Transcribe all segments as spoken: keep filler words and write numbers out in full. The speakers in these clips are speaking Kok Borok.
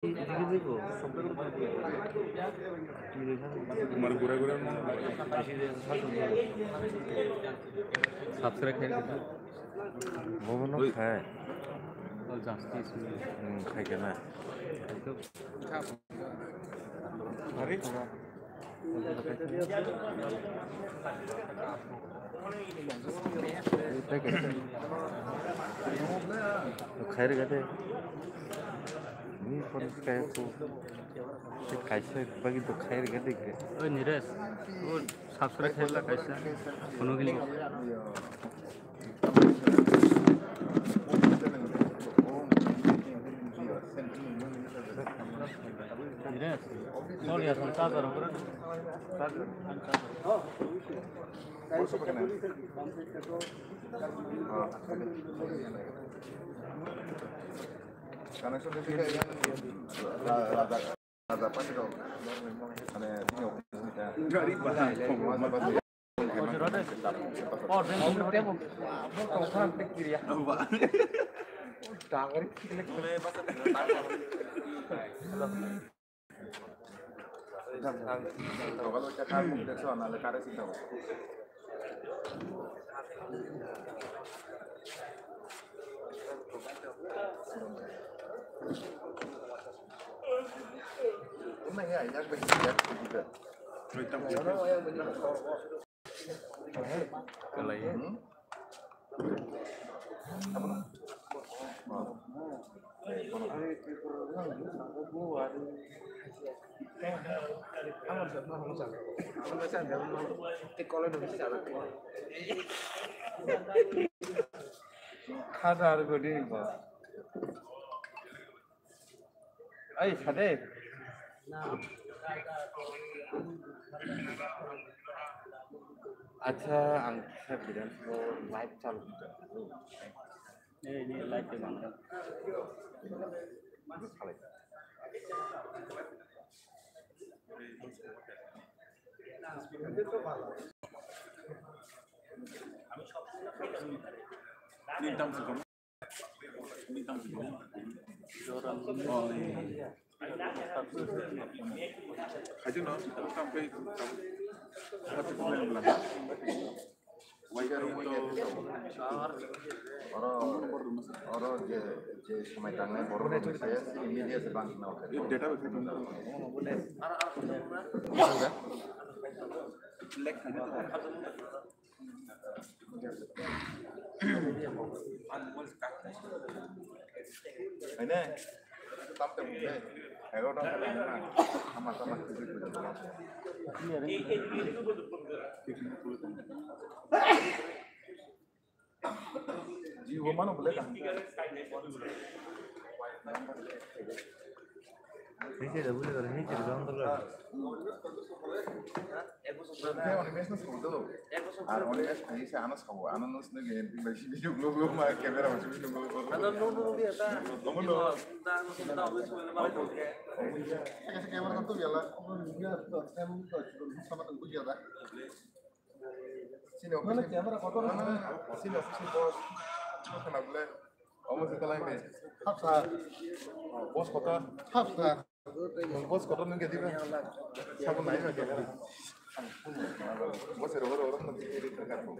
Tomar gura gura. Subscribe khai. Bobo no khai. Khai kena. Khair gade. Ni pon kaya ko. Kaisa bagi to khair gade. Oi Niresh, o subscribe khairla kaisa. Kono gini. Yes, sorry, asal charger. Connection Kalai. Khada ar godi ba. Ai, sade. Acha, ang kisa bidan ko live chalu. Ini live di mana? Ini tam sih. Oro, oro je, je somai tangnai borok rok se media se bang na. Haine, tam te bukle, ego dong kala na, ama sama kudu kudu. Jiwo mano bule kan. Hichi da bule kan, hichi da bule kan. Khe oni mes no sabo do. Ar oni mes khai se ano sabo, ano no sino ge, bai si video blog blog ma camera ma si video blog blog. Ano no no dia ta. Omo no. Khe se camera to yala. Omo ni dia to sem to sama to buja da. Sini office. Mana camera kotor. Sini office boss. Kana bole. Omo se talai me. Hap sa. Boss kotor. Hap sa. Boss kotor nung kedi ba. Sabo nai ba kedi. Boss ro ro ro nung kedi ka ko.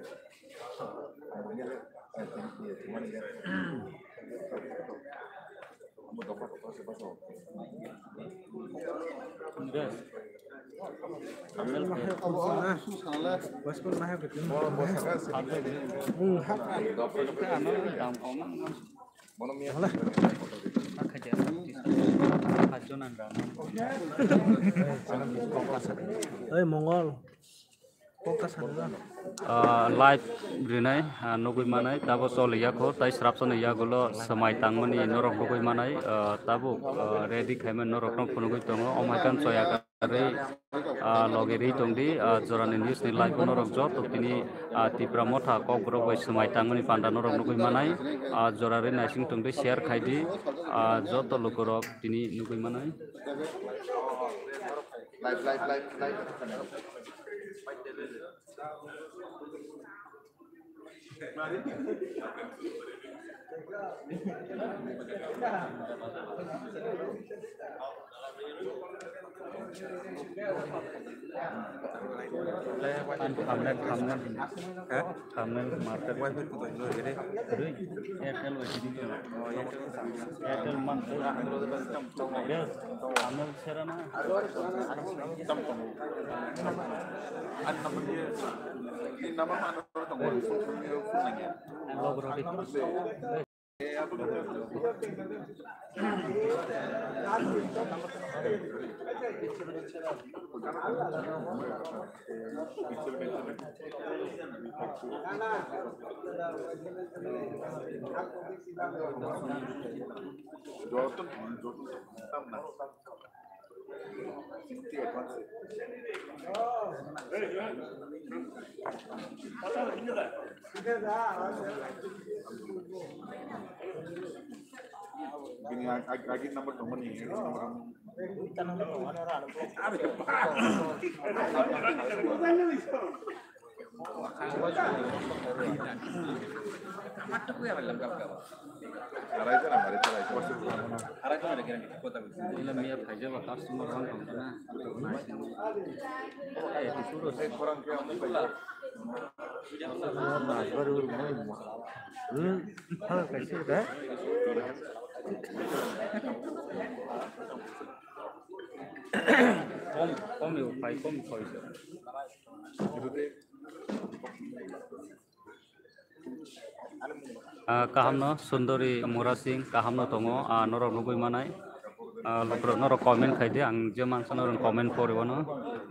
Oi, Mongol. Ah, live rinai, ah, nugui manai, tabo choli yakho, tai srapsani yagulo swmai tangmani norok nugui manai, ah, tabuk, ah, ready khaimani norokno phunugui tongo, omo hai khe choya karwi, ah, logi ri tongdi, ah, jorani news ni live o norok joto tini, ah, Tipra Motha Kokborok bai swmai tangmani panda norok nugui manai, ah, jora ri naising tongdi, share khaidi, ah, joto lukurok tini nugui manai. Live, live, live, live. Thumbnail, thumbnail. Thumbnail market. Wifi kutu hino gede. Airtel wifi. Airtel man. Thumbnail serana. Ani number ni, ini number mana orang tahu? Full, full, full nanya. Bini ag-, ag-, agit number tongmani, agit number ang. Arai jana, arai jana, arai jana. Arai jana, arai jana. Ila miya phaijaba customer rang tong na. Eh, itu suruh. Eh, korang kaya. Hmm, halo, kaisa da? Kom, kom yo, phai, kom, phai. Ah, kaham no, Sundori Murasing, kaham no tongo, ah, norok nugui manai. Ah, lukurok norok comment khai di, ang je mansa norok comment pori wano.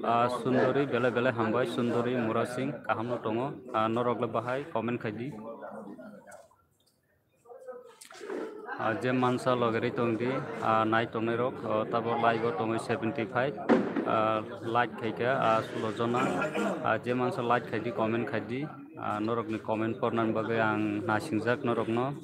Ah, Sundori, bele bele hambai, Sundori Murasing, kaham no tongo, ah, norok le bahai comment khai di. Ah, je mansa logeri tong di, ah, nai tongnai rok, oh, tabo like o tongo seventy five, ah, like khai kha, ah, sulo jona, ah, je mansa like khai di, comment khai di, ah, norok ni comment porna bagwi ang nasingjak norok no,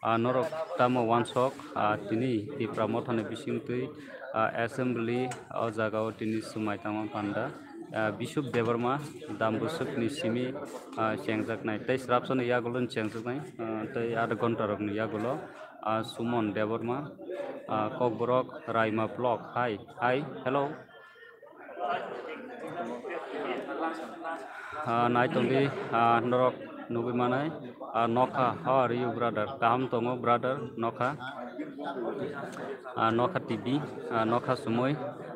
ah, norok tamo wansok, ah, tini Tipra Motha ni bising twi, ah, assembly o jaga o tini swmai tangma panda. Ah, Bishup Debbarma, Dambusuk ni simi, ah, chengjaknai. Tei srapsa ni yagulo ni chengjaknai, ah, tei adha ghonta rok ni yagulo, ah, Sumon Debbarma, ah, Kokborok Raima Block. Hi, hi, hello. Ah, nai tong di, ah, norok nugui manai, ah, nokha, how are you, brother? Kaham tongo, brother, nokha. Ah, nokha T V, ah, nokha sumui,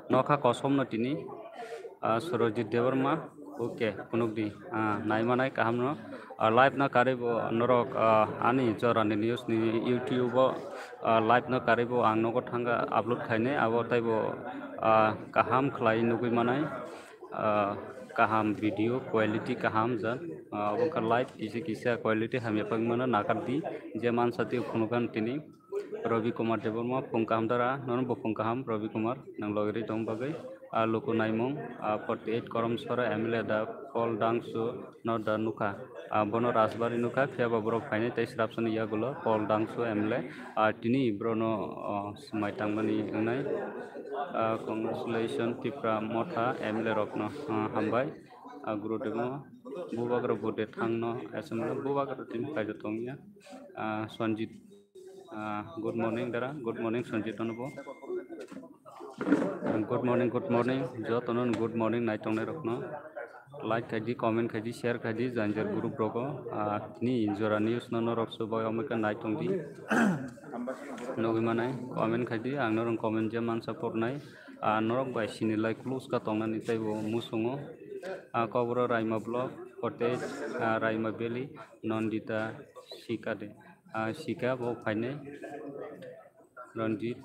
nokha kosom no tini. Ah, Surojit Debbarma, okay, phunuk di, ah, nai manai kaham no. Ah, live no karwi bo norok, ah, ani Jorani News ni YouTube o, ah, live no karwi bo ang nogo thanga upload khainai, abo tei bo, ah, kaham khlai nugui manai, ah, kaham video quality kaham jan, ah, abo wngkha live kisa kisa quality hamya pang mano nakar di, je mansa twi phunuk ang tini. Ravi Kumar Debbarma, phung kaham dara, nono bo phung kaham, Ravi Kumar, nang logeri tong bagwi. Ah, luku naimung, ah, forty eight Korom Sora M L A da Paul Dangsu no da nukha. Ah, bono Rajbari nukha, phiya ba borok phainai tei srapsa ni yagulo Paul Dangsu M L A. Ah, tini brono, ah, swmai tangmani wngnai. Ah, congratulations Tipra Motha M L A rokno, ah, hambai. Ah, Guru Debbarma, Bubagra Bude Thangno, S M L A Bubagra team kaijo tongya. Ah, Sanjit Ah, good morning, dara. Good morning, Sanjit no bo. Good morning, good morning. Jotono good morning, nai tongnai rokno. Like khai di, comment khai di, share khai di, janjar group rogo. Ah, tini Jora News no norok subai omika nai tong di. Nugui manai, comment khai di, ang norok comment je mansa pornai. Ah, norok bai sini lai close ka tongnani tei bo musungo. Ah, Kobro Raima Block, Cottage, ah, Raima Valley, Nandita, Sikade. Ah, Sika bo phainai. Ranjit.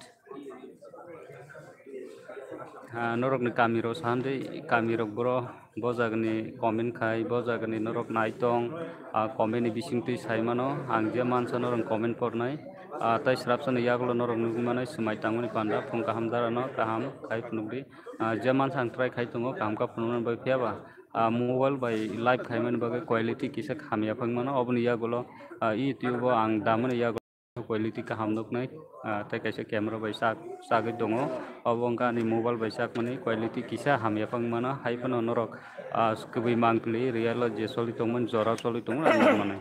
Ah, norokni kamirok sahan tei kamirok boro bo jagani comment khai, bo jagani norok naitong, ah, comment ni bisingtwi sai mano, ang je mansa norok comment pornai, ah, tei srapsani yagulo norok nugwi manai, swmai tangmani panda, phung kaham darano kaham khai phunukdi. Ah, je mansa ang try khai tongo, kaham kha phunuknani bai phiyaba, ah, mobile bai live khaimani bagwi quality kisa hamya phang mano, oboni yagulo, ah, YouTube o ang damani yagulo. Quality kaham nuknai, ah, tei kaisa camera bai chak, chagwi tongo. Obo wngkha ani mobile bai chakmani quality kisa hamya phang mano, hai phano norok, ah, kwbwi mangpili real o je choli tongmani jora choli tongmani ang nukmanai.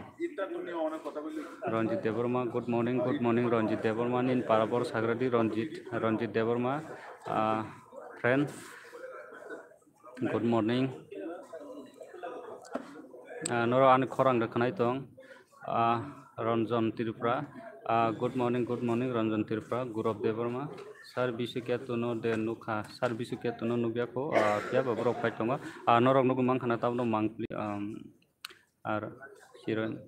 Ranjit Debbarma, good morning, good morning, Ranjit Debbarma, nini para bor sagradi Ranjit, Ranjit Debbarma, ah, friend, good morning. Ah, noro ani khorang rwkhanai tong, ah, Ranjan Tripura, ah, good morning, good morning, Ranjan Tripura, Gurab Debbarma, sir bisu ketuno de nukha, sir bisu ketuno nukya kho, ah, phiya ba borok phai tongo, ah, norok nugwi mankha na tabno mangpli, um, Ar Chiran-,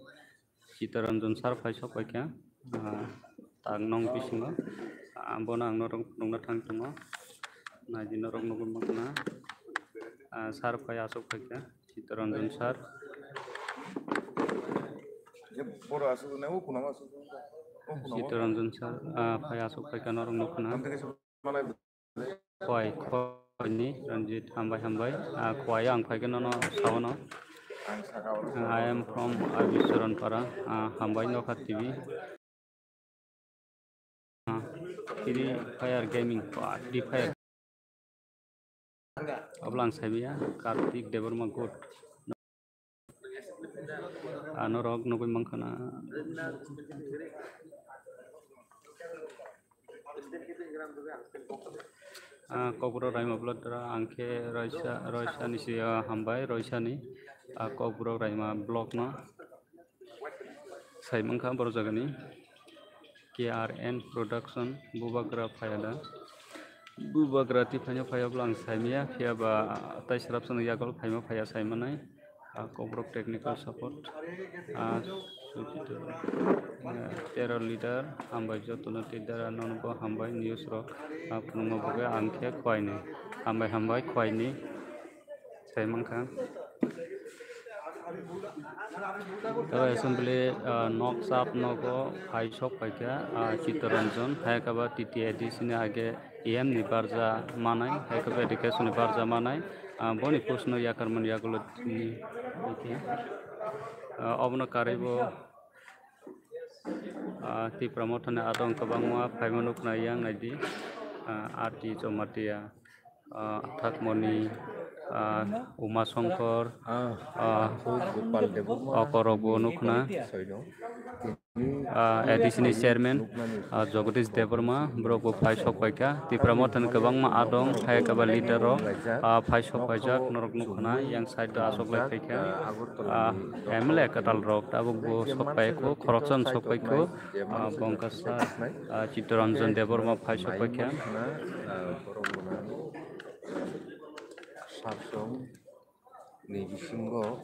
Chitaranjan sir phai sok paikha, ah, tak nong bisingo, ah, bono ang norok nukna thang tongo, naidi norok nugwi mankha na, ah, sir phai aswk phaikha, Chitaranjan sir. Chitaranjan sir, ah, phai aswk phaikha norok nukna. Khwai, khwai ni Ranjit, hambai, hambai. Ah, khwai ang phai khe nono saono. Ah, I am from R B Saranpara. Ah, hambai Nokha T V. Ah, Free Fire Gaming, ah, Free Fire. Abla ang saimaya, Kartik Debbarma good. Ah, norok nugwi mankha na. Ah, Kokborok Raima Block dara ang khe Roisa, Roisa ni si, ah, hambai, Roisa ni, ah, Kokborok Raima Block no sai mankha borok jagani K R N Production Bubagra phaya da. Bubagra twi phaino phaiya bwla ang saimaya, phiya ba tai srapsa no yago phaima phaiya saimanai. Ah, Kokborok technical support. Ah, Sujito, ah, tero leader, hambai jotono tei dara nono bo hambai news rok, ah, phunukma bagwi ang khe khwai ni. Hambai, hambai khwai ni. Sai mankha. Tei assembly, ah, nok sap nogo phai sok phaikha, ah, Chittaranjan, hai khe ba T T A D C ni age E M ni barja manai, hai khe ba education ni barja manai, ah, boni post no yakar mani yagulo ni, ah, obono karwi bo, ah, Tipra Motha ni adong kwbangma phaima nukna yang naidi, ah, R T Jamatia, ah, Thakmoni, ah, Uma Shankar, ah, Gopal Debbarma, okorok bo nukna. Ah, A D C ni chairman, ah, Jagadish Debbarma, borok bo phai sok paikha. Tipra Motha ni kwbangma adong, hai khe ba leader rok, ah, phai sok paijak, norok nukha na, yang side o asok lai phaikha. Ah, M L A kwtal rok tabuk bo sok paikho, khoroksa no sok paikho. Ah, Bongkasa, ah, Chittaranjan Debbarma phai sok paikha. Ni bisingo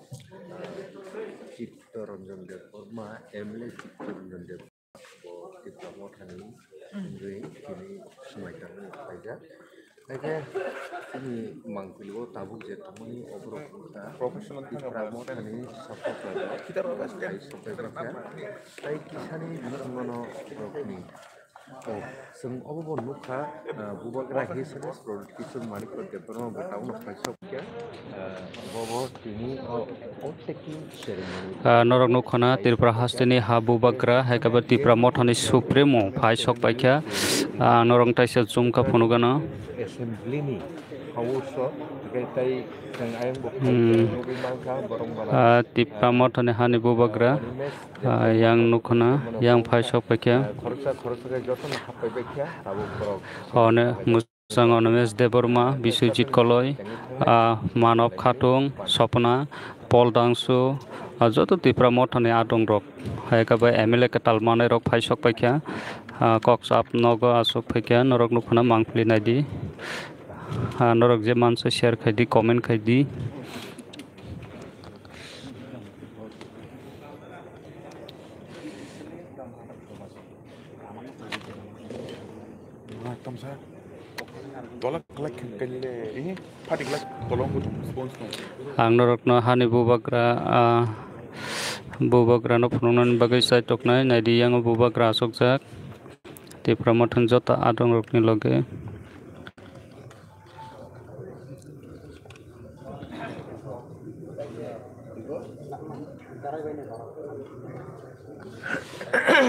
Chittaranjan Debbarma, M L A Chittaranjan Debbarma, bo Tipra Mothani wngwi tini swmai tangmani khlaijak. Haikhe chini mangpili o tabuk je tongmani o borok wngkha Professional Tipra Mothani support laijak. Hai support laijak. Tai kisani bisingo no borokni Oh, chwng obo bo nukha, ah, Bubagra Hills H S Product Kishore Manikya Debbarma bo tabukno phai sok khe, ah, bo bo tini o oath taking ceremony. Ah, norok nukha na Tripura hasteni ha Bubagra, hai khe bo Tipra Mothani Supremo phai sok paikha. Ah, norok taisa chumkha phunukgano. Assembly ni Hausa, tei tei chwng ayang bo Hmm. nugwi mankha, borok bana, Ah, Tipra ah, Mothani hani Bubagra, ah, Animesh ah, yang nukhuna, yang phai sok paikha. Ah, khoroksa, khoroksa khe jotono hapai baikha, tabuk borok. Hone Musang Animesh Debbarma, Biswajit Koloi, ah, Manob Khatung, Sopna, Paul Dangsu, ah, joto Tipra Mothani adong rok, hai khe bai M L A kwtal manwi rok phai sok paikha, ah, kok sap nogo aswk phaikha, norok nukhuna mangpili naidi. Ah, norok je mansa share khai di, comment khai di. Ang norokno hani Bubagra, ah, Bubagra no phunuknani bagwi chai toknai, naidi yang o Bubagra asokjak. Tipra Mothani joto adong rokni loge.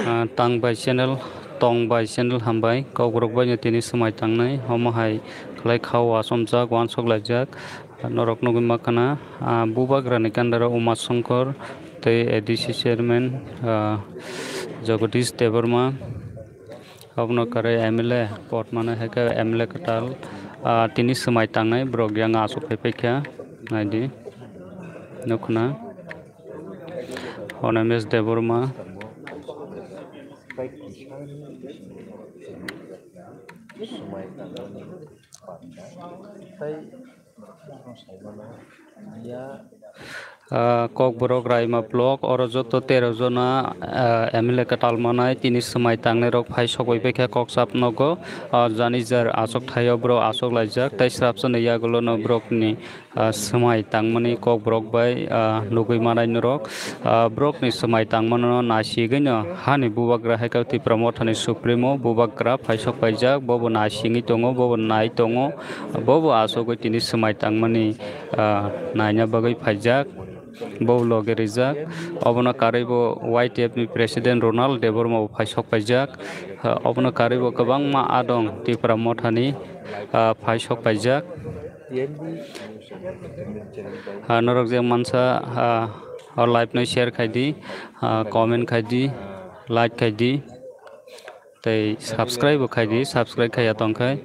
Ah, tang bai channel, tong bai channel hambai, Kokborok bai no tini swmai tangnai, omo hai khlai kha o achomjak, uansuk laijak, norok nugwi mankha na, ah, Bubagra ni gandaro Uma Shankar, tei A D C chairman, ah, Jagadish Debbarma, obono kwrwi M L A pod manwi hai khe M L A kwtal, ah, tini swmai tangnai borok yang aswk phai paikha, naidi, nukhna, Onemesh Debbarma. Ah, Kokborok Raima block, oro joto tero jona, ah, M L A kwtal manai, tini swmai tangnai rok phai sogwi bai khe kok sap nogo. Ah, jani jar aswk thaio borok aswk laijak, tei srapsani yagulo no borokni, ah, swmai tangmani Kokborok bai, ah, nugwi manai norok. Ah, borokni swmai tangmano nasigwino hani bubagra hai khe Tipra Mothani Supremo bubagra phai sok paijak, bobo naisingwi tongo, bobo nai tongo, bobo aswkwi tini swmai tangmani, ah, naina bagwi phaijak, bo loge rijak. Obono karwi bo Y T F ni President Ronald Debbarma bo phai sok paijak. Ah, obono karwi bo kwbangma adong Tipra Mothani, ah, phai sok paijak. Ah, norok je mansa, ah, o live no share khai di, ah, comment khai di, like khai di, tei subscribe bo khai di, subscribe khai ya tong khai.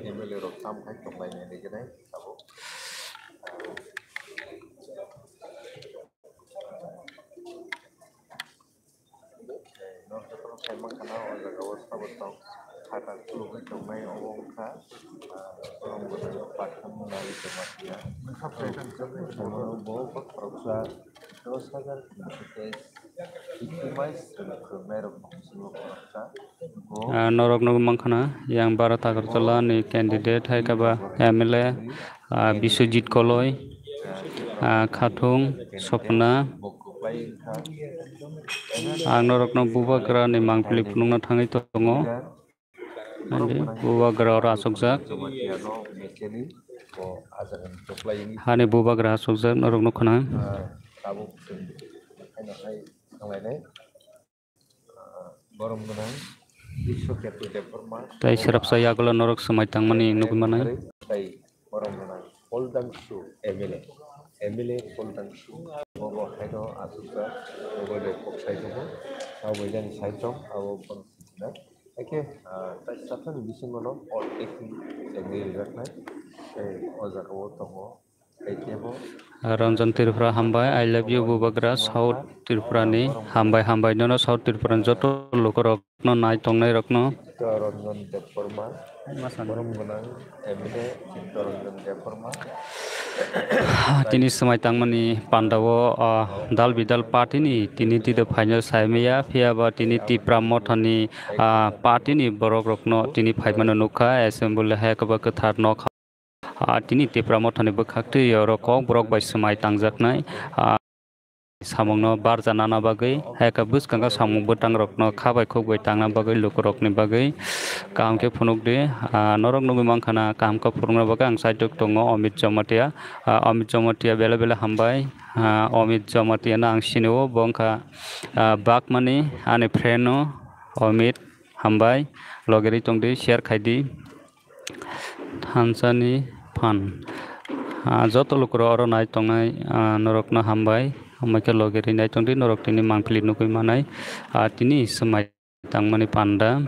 Norok jotono sai mankha na o jaga o sabo tong, khata khulugwi tongnai obo wngkha, ah, borok gwnang Patham Nali Jamatia. Bo khoroksa dos hajar tinsho teis, fifty miles khwrwngnairokni bisingo khoroksa. Ah, norok nugwi mankha na, yang Bharat Agartala ni candidate hai khe ba M L A, ah, Biswajit Koloi, ah, Khathung Sopna. Ang norokno bubagra ni mangpili phunukna thangwi tongo. Ani bubagra oro achukjak. Hani bubagra achukjak norok nukho na. Tei srapsa yagulo norok swmai tangmani nugwi manai. Borok gwnang Pholdangsu M L A, M L A Pholdangsu, bobo haino asukjak, bobo le kok sai tongo, abo jani sai tong, abo bono sinai. Haikhe, ah, tai sathani bisingono all taking chengwi rijaknai, tei o jagao tongo, tei kebo. Ranjan Tripura hambai, I love you, Bubagra, South Tripura ni hambai, hambai nono South Tripura ni joto lukurok. No nai tongnai rokno. Chittaranjan Debbarma, borom gwnang M L A Chittaranjan Debbarma. Tini swmai tangmani pandao, ah, dal bidal party ni tini tida phaino saimaya, phiya ba tini Tipra Mothani, ah, party ni borok rokno tini phaimano nukha, assembly hai kwbangma kwthar nok. Ah, tini Tipra Mothani bwkhak twi oro Kokborok bai swmai tangjaknai, ah, samungno barja nana bagwi, hai khe bwskango samung bwtang rokno kha bai khuk bai tangna bagwi, lukurokni bagwi kaham khe phunuk di. Ah, norok nugwi mankha na kaham khe phunukna bagwi ang side o tongo Amit Jamatia. Ah, Amit Jamatia belai belai hambai. Ah, Amit Jamatia no ang sini o, bo wngkha, ah, Bagmani ani friend o Amit, hambai, loge ri tong di, share khai di. Thansani phan. Ah, joto lukurok oro nai tongnai, ah, norokno hambai. Hambai khe loge ri nai tong di, norok tini mangpili nugwi manai. Ah, tini swmai tangmani panda.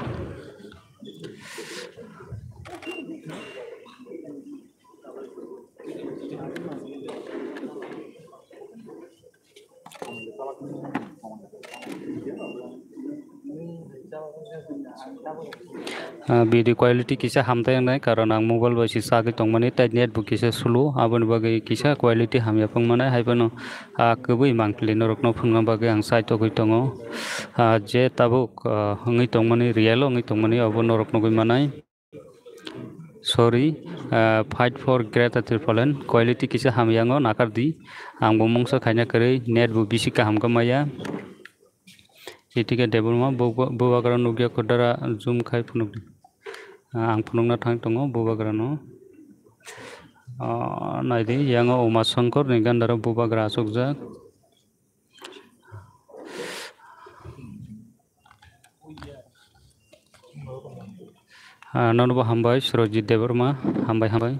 Ah, video quality kisa hamtai wngnai, karon ang mobile bai se chagwi tongmani, tei net bo kisa slow, aboni bagwi kisa quality hamya phangmani, haiphano, ah, kwbwi mangpili norokno phunukna bagwi ang chai togwi tongo. Ah, je tabuk, ah, wngwi tongmani, real o wngwi tongmani, obo norok nugwi manai. Sorry, ah, fight for Greater Tipraland. Quality kisa hamya wngo, nakar di. Ang bo mungsa khaina kwrwi, net bo bisi kaham khe maya. Itika Debbarma, bu-, bu-, bubagra nukya kho dara zoom khai phunuk di. Ah, ang phunukna thang tongo bubagra no. Ah, nai di, yango Uma Shankar ni gandaro bubagra achukjak. Ah, nono bo hambai, Surojit Debbarma, hambai, hambai.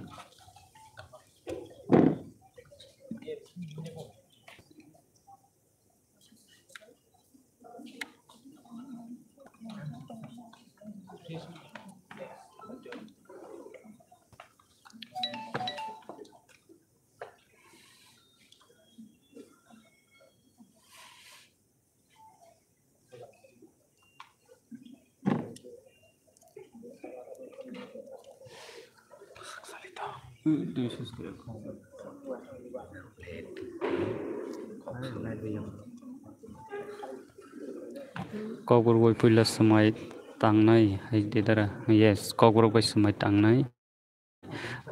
Kokborok bai puila swmai tangnai hai de dara. Yes, Kokborok bai swmai tangnai.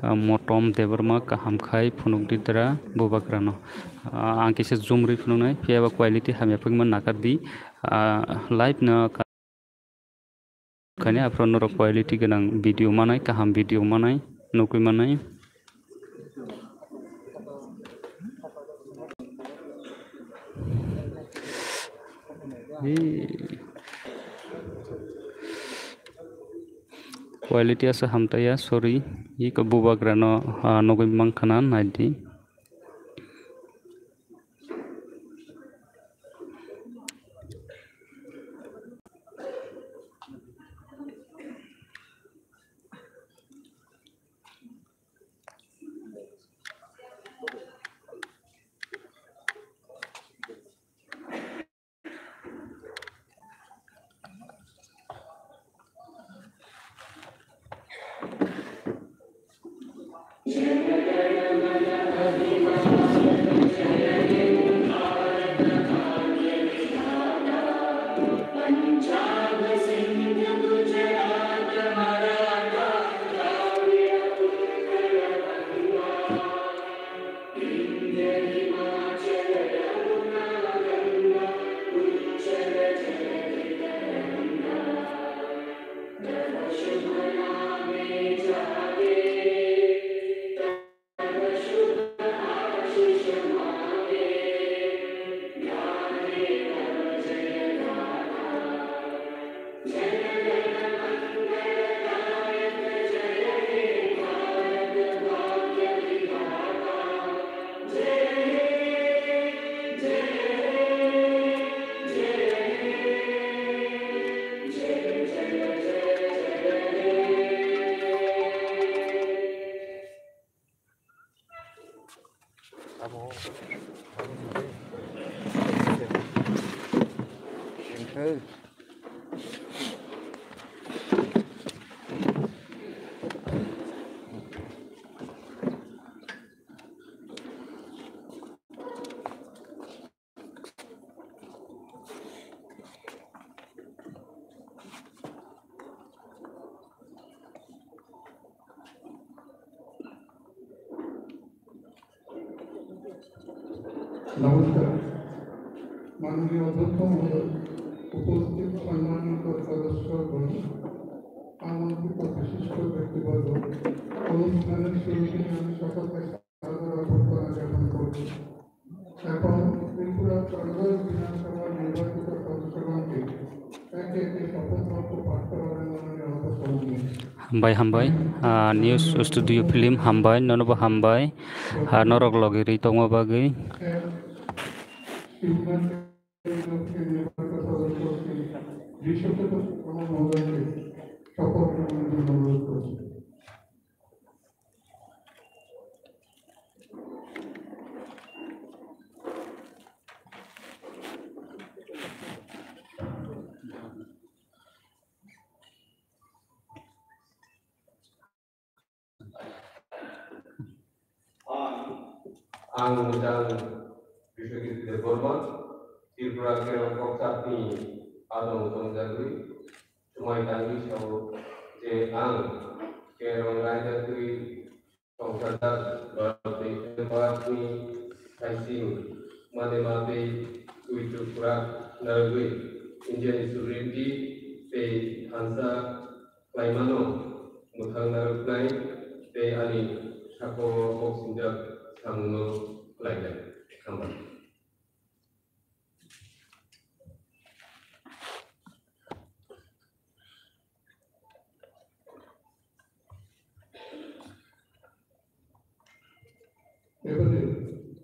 Ah, Motom Debbarma kaham khai phunukdi dara bubagrano. Ah, ang kisa zoom rwi phunuknai, phiya ba quality hamya phwkma nakardi. Ah, live no ka-, khani aphuru norok quality gwnang video manai, kaham video manai, nukwi manai. Ee. Quality asa hamtaya, sorry. Iko bubagrano, ah, nugwi mankha na, naidi. নমস্কার। মাননীয় অধ্যক্ষ মহোদয়, উপস্থিত সম্মানিত সদস্যগণ, আমন্ত্রিত বিশিষ্ট ব্যক্তিবর্গ, অনুষ্ঠানের শুরুতেই আমি সকলকে সাদর অভ্যর্থনা জ্ঞাপন করছি। এখন ত্রিপুরা ত্রয়োদশ বিধানসভার নির্বাচিত সদস্যগণকে একে একে শপথ বাক্য পাঠ করাবেন মাননীয় অধ্যক্ষ মহোদয়। Hambai, hambai. Ah, News Studio Film, hambai, nono bo hambai. Ah, norok logi ri tongma bagwi. Ang, ang Mujang Biswajit Debbarma, Tripura Kerong Kokchatni adong tongjagwi, swmai tangwi sao je ang Kerong raida twi Songkharjak Bharat tei Bharatni saising manema tei twi chukra narwgwi Indiani sovereignty tei thansa khlaimano mwthang narwknai tei ani sakao kok sinjak samungno khlainai. Hambai. এবারে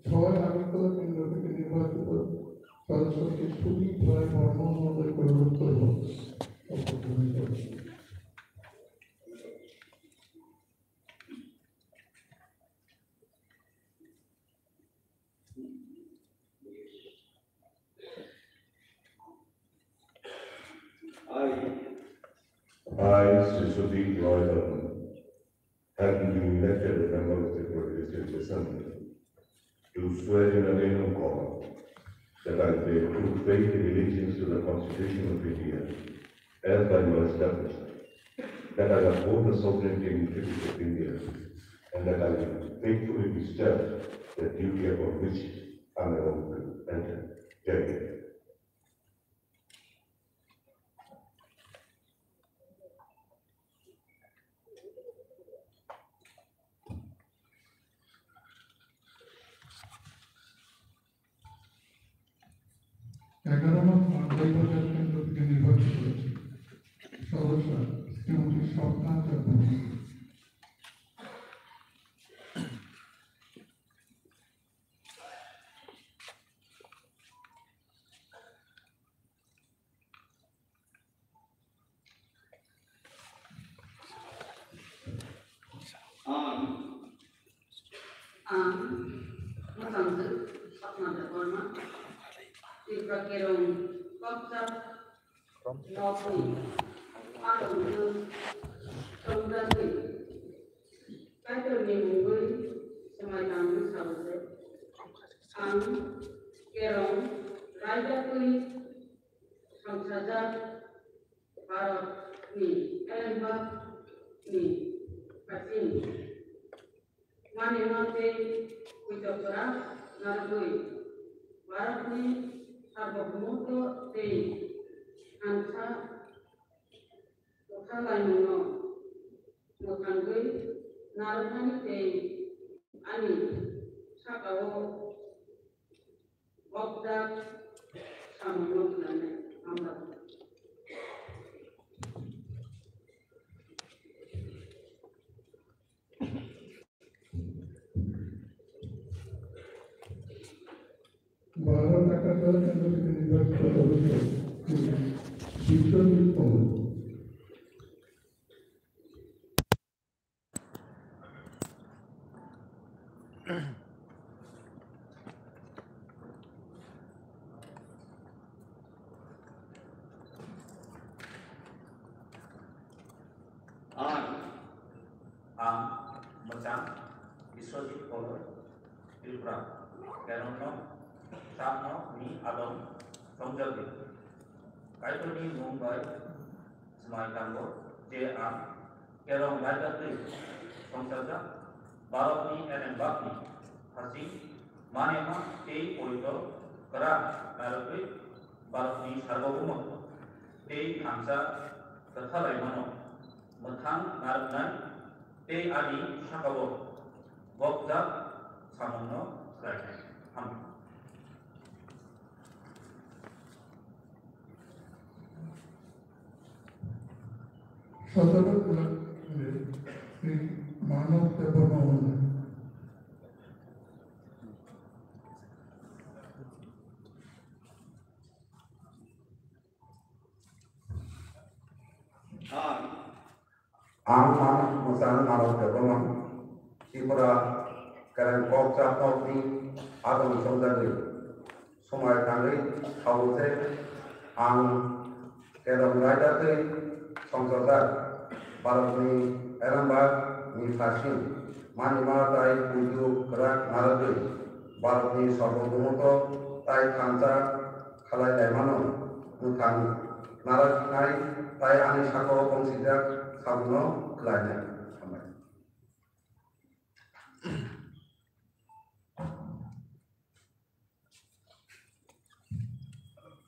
ছয় আগরতলা কেন্দ্র থেকে নির্বাচিত সদস্য শ্রী সুদীপ রায় বর্মন মহোদয়কে অনুরোধ করব। Hai, Sri Sudeep Roy Dharma. Have been elected a member of the Coordination Assembly. Do swear in the name of God that I will bear true faith and allegiance to the Constitution of India as by law established, that I uphold the sovereignty and integrity of India, and that I will faithfully discharge the duty upon which I am about to enter. Jai Hind. এগারো নং মালদাই বাজার কেন্দ্র থেকে নির্বাচিত সদস্য শ্রীমতী স্বপ্না Debbarma. Ang, ang mwchangtwi Swapna Debbarma, Tripura Kerong Kokchap nokni adongno chongjagwi Kaitorni mungwi swmai tangwi sao je, ang Kerong raidagwi songchajak Bharatni elembakni haching manwino tei poito kwrak narwgwi Bharatni sarbobomoto tei thansa kwthalaimungno mwthangwi narwknani tei ani sakao bokjak samungno khlainai. Hambai. Bharat Nagarjala Kendra University Professor Biswajit Pongol. Ang, ang mwchang Biswajit Koloi, Tripura, Kerongno, Chapno ni adong chongjagwi. Kaitorni mung bai swmai tango je ang Kerong raidagwi songchajak Bharatni elembakni haching manwino tei poito kwrak narwgwi Bharatni sarbobomoto tei thansa kwthalaimano mwthang narwknai tei ani sakao bokjak samungno khlainai. Hambai. Sotoro Kulak, Sri Manav Debbarma. Ang, ang mwchang Manav Debbarma, Tripura Kerong Kokchap nokni adong chongjagwi swmai tangwi sao je ang Kerong raidagwi songchajak Bharatni elembakni haching manwino tei poito kwrak narwgwi Bharatni sarbobomoto tei thansa khlai laimano mwthang narwknai tei ani sakao bongsijak samungno khlainai. Hambai.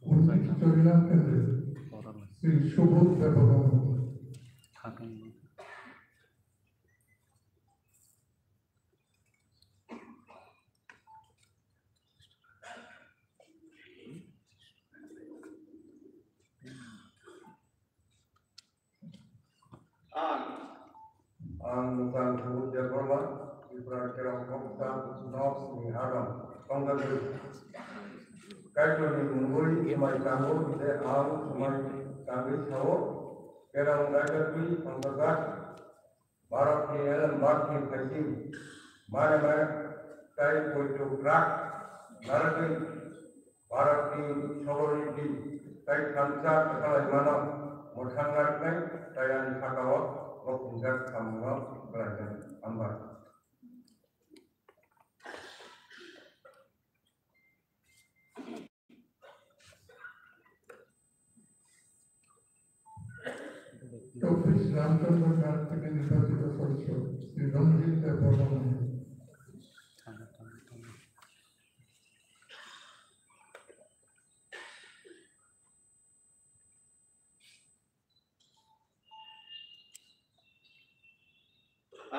Unnishsho nirannoboi, Sri Subodh Debbarma. Ang, ang mwchang Subodh Debbarma, Tripura Kerong Kokchap nokni adong chongjagwi. Kaitorni mungwi swmai tango je ang swmai tangwi sao, Kerong raidagwi songchajak Bharatni elembakni haching manwino tei poito kwrak narwgwi Bharatni sovereignty tei thansa kwthalaimano mwthang narwknai tei ani sakao boksijak samungno Hambai. চব্বিশ রামচন্দ্র ঘাট থেকে নির্বাচিত সদস্য শ্রী রঞ্জিত দেব Barman.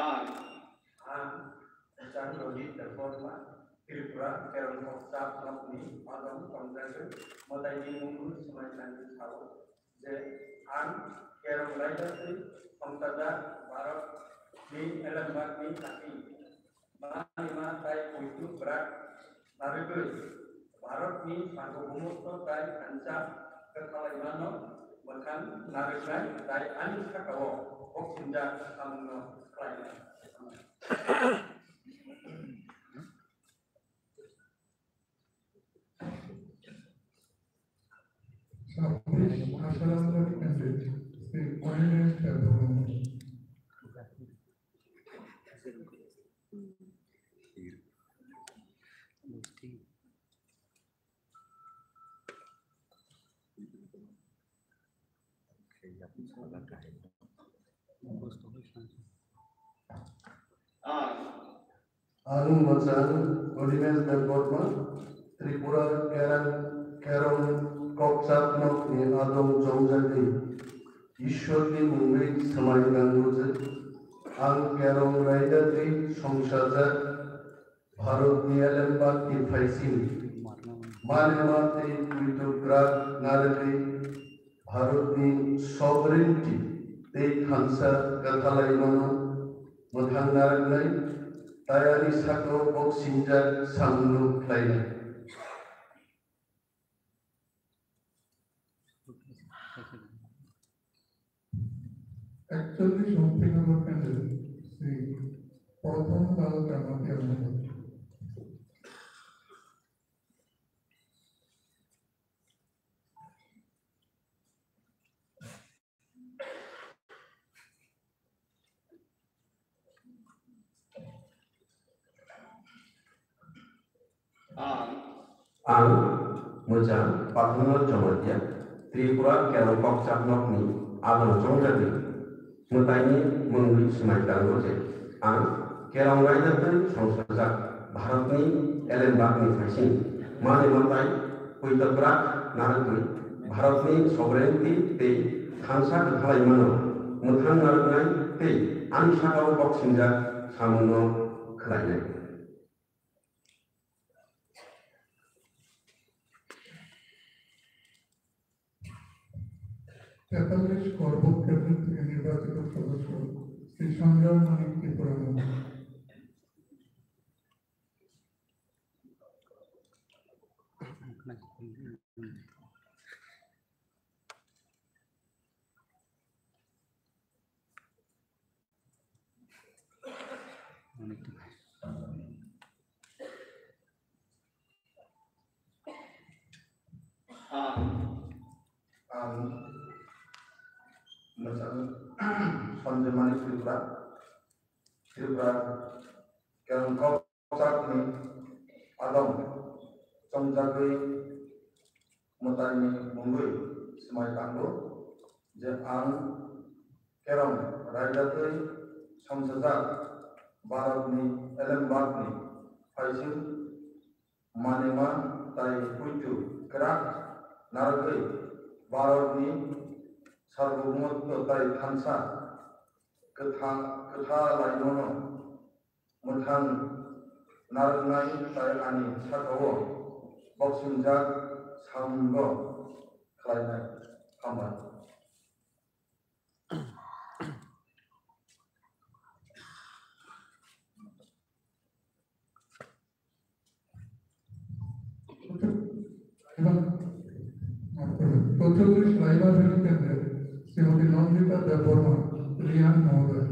Ang, ang, Chandrojit Debbarma, Tripura, Kerong Kokchap nokni adong tongjagwi mwtaini mungwi swmai nangwi sao je ang Kerong raida twi songchajak Bharatni elembakni hati manima tai puitu bwrak narwgwi Bharatni sarbobomoto tai thansa kwthalaimano mwthang narwknai tai ani sakao boksongjak samungno khlainai. ছাব্বিশ আশারাম candidate শ্রী অনিমেষ Debbarman. Ang. Ang mwchang Odimesh Debbarma, Tripura Kerang, Kerong Kokchap nokni adong chongjagwi Ishwarni mungwi swmai nango je ang Kerong raida twi songchajak Bharatni elembakni phaising manima tei puitubwrak narwgwi Bharatni sovereignty tei thansa kwthalaimano mwthang narwknai tai ani sakao boksongjak samungno khlainai. একচল্লিশ মুক্তিনগর কেন্দ্রের শ্রী প্রথম লাল জামাতিয়া মহোদয়। Ang. Ang mwchang Pathomnath Jamatia, Tripura Kerong Kokchap nokni adong chongjagwi mwtaini mungwi swmai tango je ang Kerong raida twi songchajak Bharatni elembakni phaising manwi mwtai puitobwrak narwgwi Bharatni sovereignty tei thansa kwthalaimano mwthang narwknai tei ani sakao boksongjak samungno khlainai. তেতাল্লিশ করবুক কেন্দ্র থেকে নির্বাচিত সদস্য শ্রী সঞ্জয় মানিক ত্রিপুরা মহোদয়। Ang, ang mwchang Sanjay Manik Tripura, Tripura Kerong Kokchapni adong chongjagwi mwtaini mungwi swmai tango je ang Kerong raida twi songchajak Bharatni elembakni phaising manima tai puitu kwrak narwgwi Bharatni sarbobomoto tai thansa kwtha-, kwthalaimano mwthang narwknai tai ani sakao boksongjak samungo khlainai. Hambai. পঁয়তাল্লিশ রায়বাহাদুর কেন্দ্রের শ্রীমতী নন্দিতা দেববর্মা রিয়াং মহোদয়।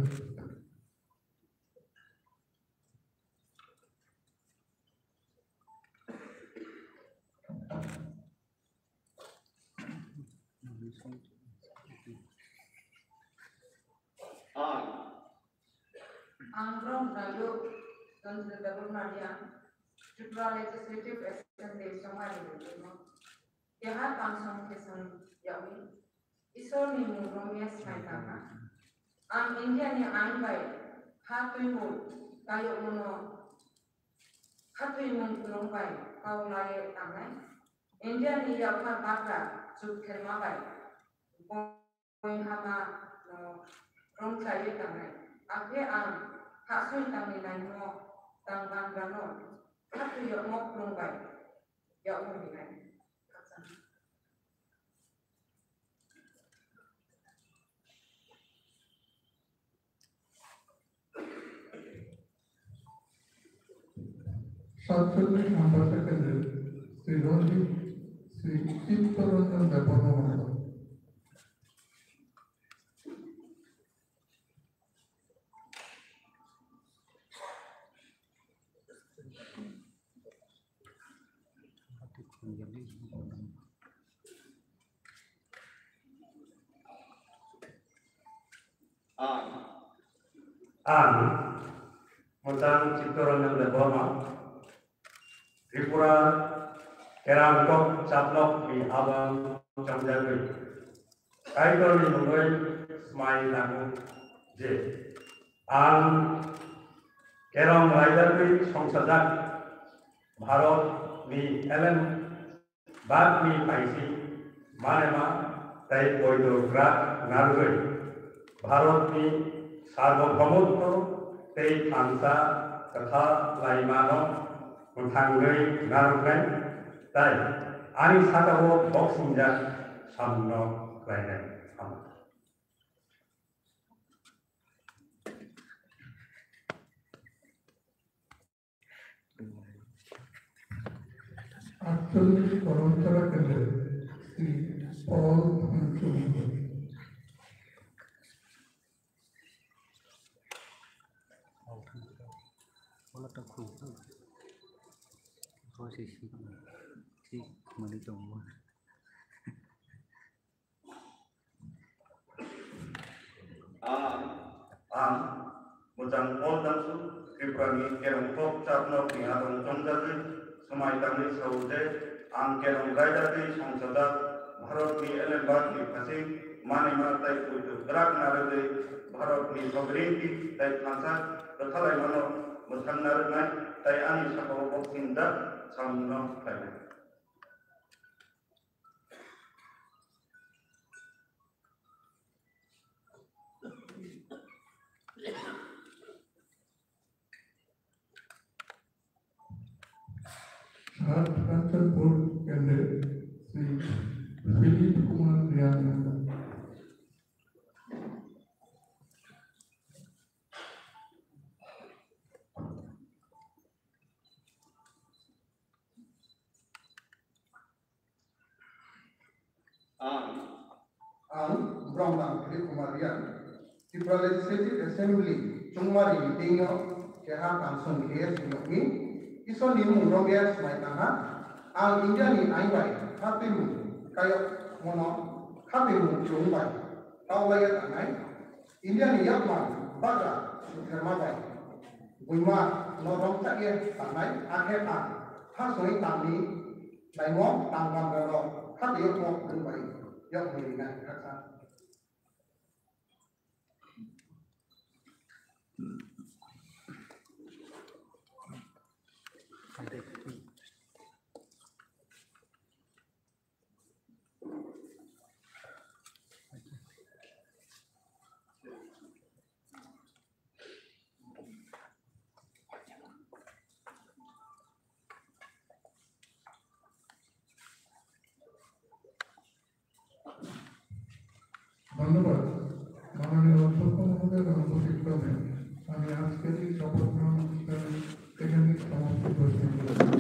Ang, Ang Brom Naiduk, Chandra Debbarma Reang, Tripura Legislative Assembly Chongmari Rwngthoma. Keha kansong khe chwng yawi, Isorni mung romya swmai tangha. Ang Indiani ain bai kha twimung kayokmano khatwimung kwrwng bai kau laiwi tangnai. Indiani yapha bagra chuk therma bai boi hama no romchlaiwi tangnai. Akhe ang khasui tangni naino tangbangrano khatwi yokmok kwrwng bai yakung rinai. Satchollish number second, Sri Ranjit, Sri Chittaranjan Debbarma Mahoday. Ang, ang, Mwchang Chittaranjan Debbarma, Tripura Kerongkok Chaplok ni habang chongjagwi Kaitorni mungwi swmai nango je ang Kerong raidagwi songsajak Bharat ni elem bagni paisi manema tei poito grak narwgwi Bharatni sarvabhaumotto tei thansa kwtha laimano mwthangwi narwknai tei ani sakao boksongjak samungno khlainai. Actually, Koromchara Kendra, Sri Paul Thanchung. Ang, ang Mwchang Paul Thanchung, Tripura ni Kerongkok Chaplok ni habang chongjagwi swmai tangwi sao je, ang Kerong raida tei songsajak Bharat ni elembak ni phasing manima tei poito grak narwgwi Bharat ni sovereignty tei thansa kwthalaimano mwthang narwknai tei ani sakao boksongjak samungno khlainai. Sat Kanchanpur candidate Sri Philip Kumar Reang. Ang, ang Bromdang Philip Kumar Reang, Tripura Legislative Assembly chongmari meeting o keha kansong khe swngyokni Isor ni mung romya swmai tangha. Ang India ni ain bai khatwimung kayokmano khatwimung chwng bai kau laiya tangnai. India ni yakmar bagra sutherma bai buima no romchak ye tangnai, akhe ang ha songwi tangni naimo tangbangrok khatwi yakmo kwrwng bai yakmui rinai khaksa. ধন্যবাদ। মাননীয় অধ্যক্ষ মহোদয়ের অনুমতি ক্রমে আমি আজকের এই শপথ গ্রহণ অনুষ্ঠানে এখানে সমাপ্তি ঘোষণা করছি।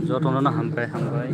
Jotono no hambai, hambai.